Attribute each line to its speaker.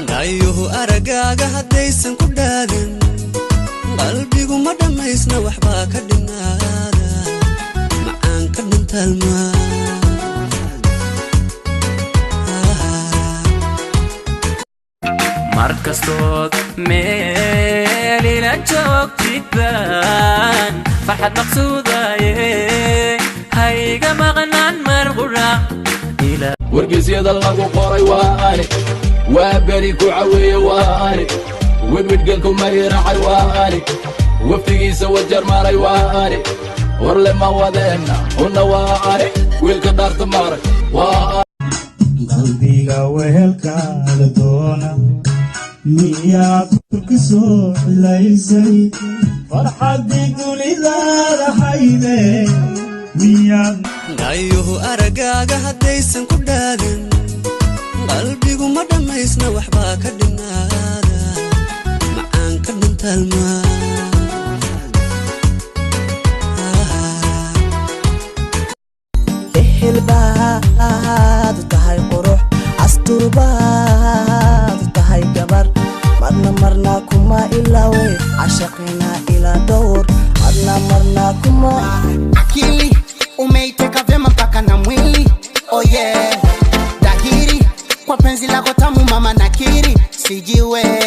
Speaker 1: Dhaayuhu aragaaga haddaysan ku dhaadin, qalbigu ma dhammaysna, waxbaa ka dhinaada, macaan ka dhintaalma.
Speaker 2: Mar kastood meel ila joogtidbaan farxad maqsuudaye, hayga maqnaan mar qura.
Speaker 3: Wargeysyada lagu qoray waa ani, waa beri ku caweeye waa ani, wedwidhganku mayracay waa ani, wafdigiisa wajar maray waa ani, warle ma wadeenna una waa ani, wiilka dhaarta maray waa.
Speaker 4: Qalbiga wehelkaaga doona miyaad ku soo cilaysay? Farxaddii dunidaada hayde miyaad?
Speaker 1: Dhaayuhu aragaaga haddaysan ku dhaadin, qalbigu ma dhammaysna, waxbaa ka dhinaada, macaan ka dhintaalma.
Speaker 5: Ehel baad tahay, qurux astur baad tahay, gabar marna marna kuma ilaawe, cashaqina ila dhowr, marna marna kuma.
Speaker 6: Akili umeiteka vyema mpaka na mwili, oh yeah. Dhahiri kwa penzi lako tamu mama nakiri, sijiwezi.